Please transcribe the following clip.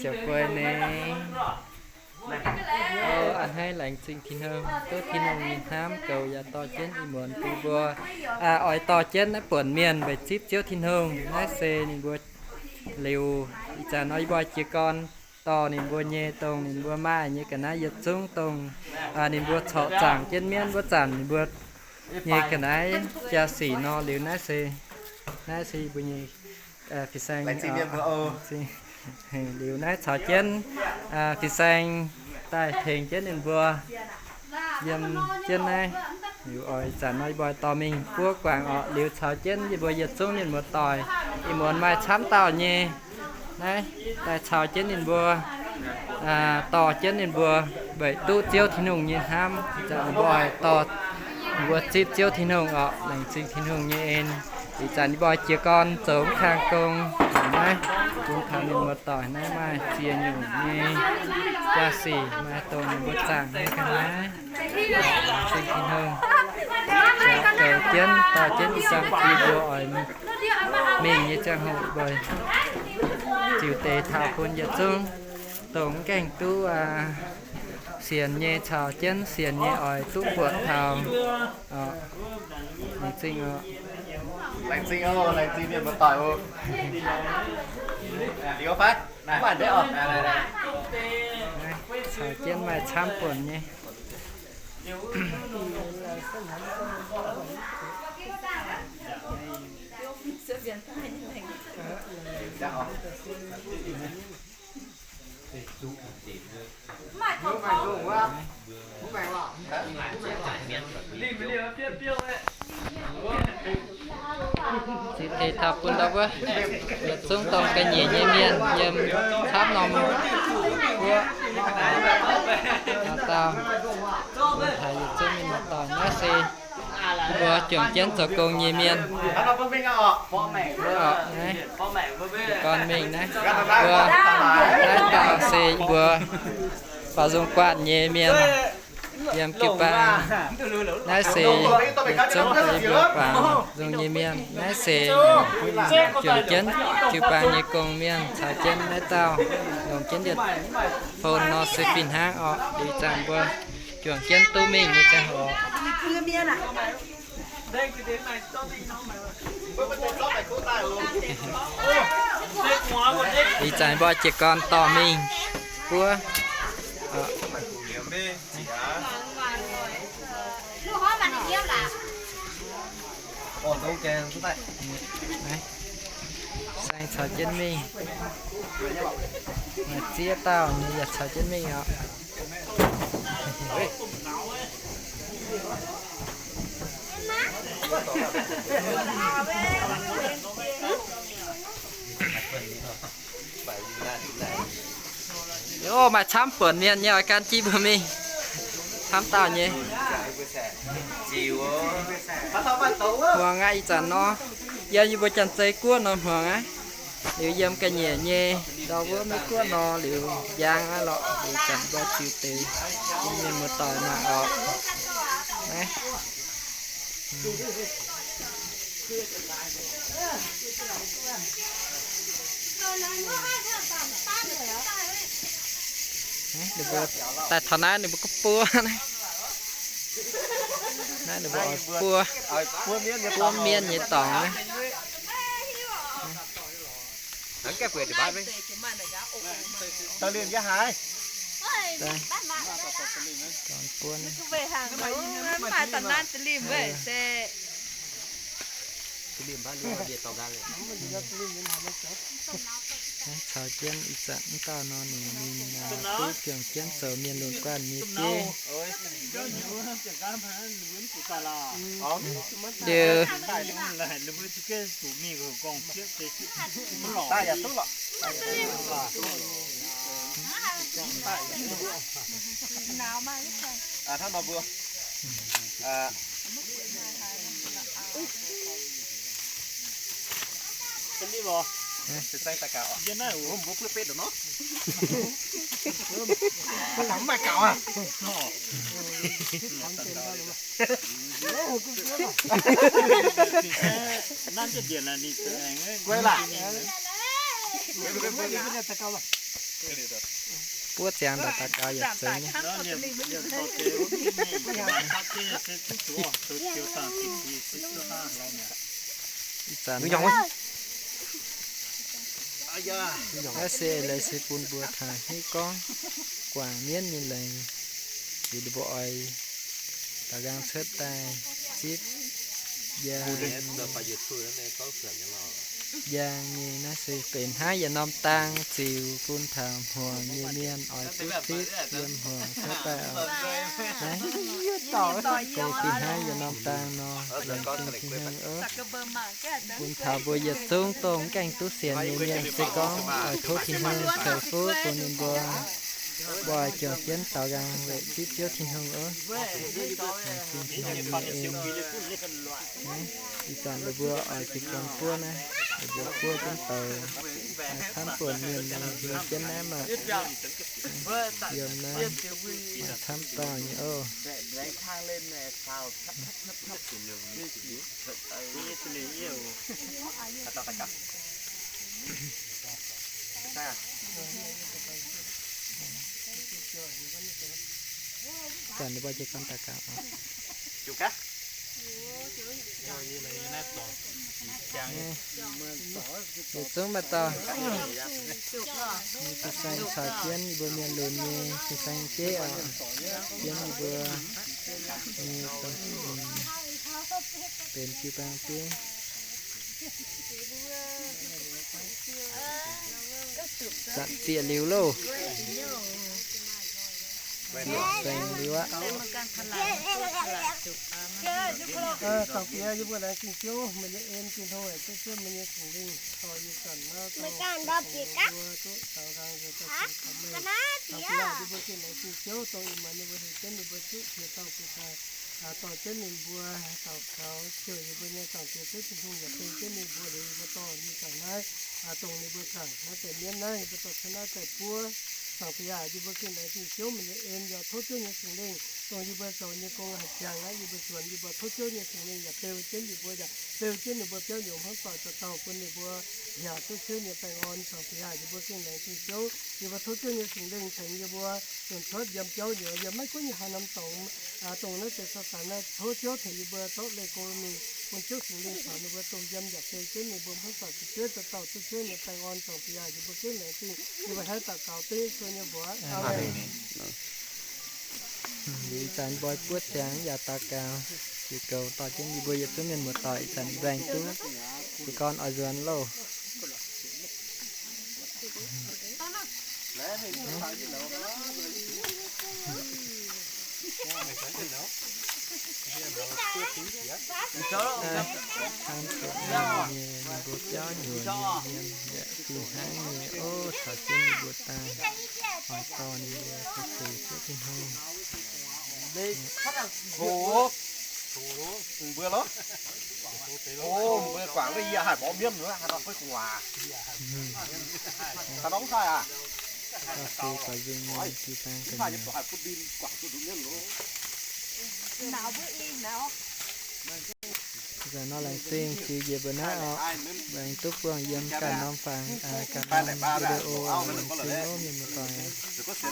Ziouc guai naaiv. Ov, a'hneiv laengz zingh Tin-Hungh, duqv Tin-Hungh nyei hnamv goux yaac dorh jienv ih muonz bun mbuo, aa, oix dorh jienv naaiv buonc mienh weic zipv Ziouv Tin-Hungh. Naaiv se ninh mbuo liuz ih zanc nor yie mbuo jiez gorn dorh ninh mbuo nyei, dongh ninh mbuo maaih nyei ga'naaiv yietc zungv, dongh, aa, ninh mbuo corc zaangc jienv mienv wuov zanc ninh mbuo nyei ga'naaiv jaa-sic nor. Liuz naaiv se, naaiv se yie mbuo nyei, aa, fin-saeng. Liuz naaiv caux jienv, aa, fin-saeng daaih tengx jienv ninh mbuo yiem jienv naaiv. Liuz oix zanc nor yie mbuo dorh mingh buov guangc orqc. Liuz caux jienv yie mbuo yietc zungv mienh muoz-doic, ih muonz maaih camv dauh nyei naaiv daaih caux jienv ninh mbuo, aa, dorh jienv ninh mbuo weic duqv Ziouv Tin-Hungh nyei hnamv. Ih zanc ninh mbuo oix dorh ninh mbuo zipv Ziouv Tin-Hungh orqc, laengz zingh Tin-Hungh nyei en. Ih zanc ninh mbuo oix jiez gorn zoux mv kang gong naaiv, bun taux mienh muoz-doic naaiv maaih ziex nyungc nyei jaa-sic, maaih dongh ninh mbuo zaangc nyei ga'naaiv. Laengz zingh Tin-Hungh. Zoux jienv, dorh jienv ih zanc yie mbuo oix mingh nyei ziangh hoc mbuo ziux deix taux bun yietc zungv dongh mv gaengh duqv, aa, sienx nyei caux jienv sienx nyei oix duqv buatc taux. Laengz zingh oc. Laengz zingh oc, laengz zingh mienh muoz-doic oc. Liuz fai? Mv baac ndeic oc. Caux jienv maaih camv buonc nyei. Zipv deix taux bun ndau wuov yietc zungv dongh ga'nyiec nyei mienh yiem camv norm guoqv. Dauh dauh haiz yietc zungv mienh muoz-doic. Naaiv se yie mbuo juangc jienv zoux gong nyei mienh. Mbuo oc, naaiv gorn mingh naaiv. Mbuo naaiv dauh se yie mbuo faaux nzung guanh nyei mienh yiem jiu-baang. Naaiv se yietc zungv deix yie mbuo faaux nzung nyei mienh. Naaiv se juangc jienv jiu-baang nyei gong mienh caux jienv naaiv dauh longc jienv yietc phone nor se fih hnangv oc. Ih zanc mbuo juangc jienv duqv mingh nyei ziangh hoc. Ih zanc mbuo jiez gorn dorh mingh buov. Saeng caux jienv mingh. Maaih ziex dauh nyei yaac caux jienv mingh oc. Yaac maaih camv buonc mienh nyei oix gan jienv mbuo mingh. Camv dauh nyei. Hmuangx aqv, ih zanc nor yiem yie mbuo Janx-Zei guoqv nor hmuangx aqv. Liuz yiem ga'nyiec nyei ndau wuov Meiv Guoqv nor liuz njang aqv lorqc. Liuz zanc mbuo ziux deix bun mienh muoz-doic mangc oc. Naaiv ninh mbuo daaih taux naaiv ninh mbuo gorngv buov naaiv. Naaiv ninh mbuo oix buov, buov mienh nyei dorngx naaiv. Dorngx buov naaiv. Naaiv caux jienv ih zanc mv dauh nor ninh, ninh duqv juangc jienv zoux mienh lungh guanh nyei bieiv. Liuz, Buov ziangx daaih daux gaux yaac zeiz nyei. Ih zanc naaiv se eix leiz se bun mbuo taux hnyouv gorngv guangc mienv nyei leiz, liuz mbuo oix daux nqaang cuotv daaih zipv njang, njang nyei. Naaiv se benx hnangv yietc norm dang ziux bun taux hmuangx nyei mienh oix duqv zipv yiem hmuangx cuotv daaih oc. Naaiv go fih hnangv yietc norm dang nor, laengz zingh Tin-Hungh oc. Bun taux mbuo yietc zungv dongh mv gaengh duqv sienx nyei mienh se gorngv oix tov Tin-Hungh ceix fuqv bun ninh mbuo, mbuo oix juangc jienv daux nqaang weic zipv Ziouv Tin-Hungh oc. Laengz zingh Tin-Hungh nyei en. Ih zanc ninh mbuo oix jiez gorn buov naaiv, ninh mbuo buov jienv douz, camv buonc mienh nor, mbuo jienv naaiv maah. Yiem naaiv maaih camv dorngh nyei oc. Zanc ninh mbuo jiez gorn daux gaux oc. Yietc zungv maaih dauh, nyei fin-saeng caux jienv yie mbuo mienh lunx nyei fin-saeng jeiv oc, jienv yie mbuo nyei dongh benx jiu-baang bieiv. Zanc zieqc liuz loh. Baengh liuz aqv. Zaangc Diex, yie mbuo laengz zingh Ziouv, meih nyei en, Tin-Hungh, laengz zingh Ziouv, meih nyei Singx Lingh dorh yie zanc naaiv dorh mbuo duqv taux nqaang nzuonx daaih sienx kaux meih. Zaangc Diex, yie mbuo gengh laengz zingh Ziouv, dongh ih muonz ninh mbuo heuc jienv ninh mbuo zuqv piex dauh bieqc daaih, dorh jienv ninh mbuo daux gaux, jouh yie mbuo nyei Zaangc Diex Ziouv Tin-Hungh yaac beng jienv ninh mbuo liuz, yie mbuo dorh nyei zanc naaiv, dongh ninh mbuo zaangc naaiv deix mienv naaiv, yie mbuo dorh cuotv naaiv daaih buov. Zaangc Diex aac, yie mbuo gengh laengz zingh Ziouv meih nyei en, yaac tov Ziouv nyei Singx Lingh, dongh yie mbuo zoux nyei gong haih ziangx aqv, yie mbuo zuonx, yie mbuo tov Ziouv nyei Singx Lingh yaac beu jienv yie mbuo, yaac beu jienv ninh mbuo biauv nyouz hnamv doic dauh dauh bun ninh mbuo yaac duqv Ziouv nyei baengh orn. Zaangc Diex aac, yie mbuo gengh laengz zingh Ziouv, yie mbuo tov Ziouv nyei Singx Lingh tengx yie mbuo zunh cuotv yiem biauv nyouz, yiem maiv gunv nyei haaix norm dorngx, dongh naaiv deix Saadaan naaiv, tov Ziouv tengx yie mbuo zorqv leih go mingh, bun Ziouv Singx Lingh caux ninh mbuo dongh yiem yaac beu jienv ninh mbuo hnamv doic fu'jueiv dauh dauh duqv Ziouv nyei baengh orn. Zaangc Diex aac, yie mbuo gengh laengz zingh, yie mbuo hnamv daux gaux dengv Yesu nyei mbuox. Aamen. Liuz ih zanc mbuo buov ziangx yaac daux gaux, ziux goux dorh jienv yie mbuo yietc zungv mienh muoz-doic ih zanc laengz duqv jiez gorn oix nzuonx loh. Hnamv doic nyei mienh, ninh mbuo biauv nyuoz nyei mienh yaac fih hnangv nyei oc, caux jienv ninh mbuo daaih oix dorh ninh mbuo zuqc Ziouv Tin-Hungh. Mbuo lorqc. Mbuo guangc yie haih mborqv mienv, haaix nor fai gu'nguaaz, haaix nor mv haih aac. Da'faanh se guaax nzung nyei jiu-baang gu'nguaaz. Ih zanc nor laengz zingh ziux njiec mbuo naaiv oc. Laengz duqv buangh yiem ganh norm fangx, ganh norm video. Laengz zingh oc mienh muoz-doic.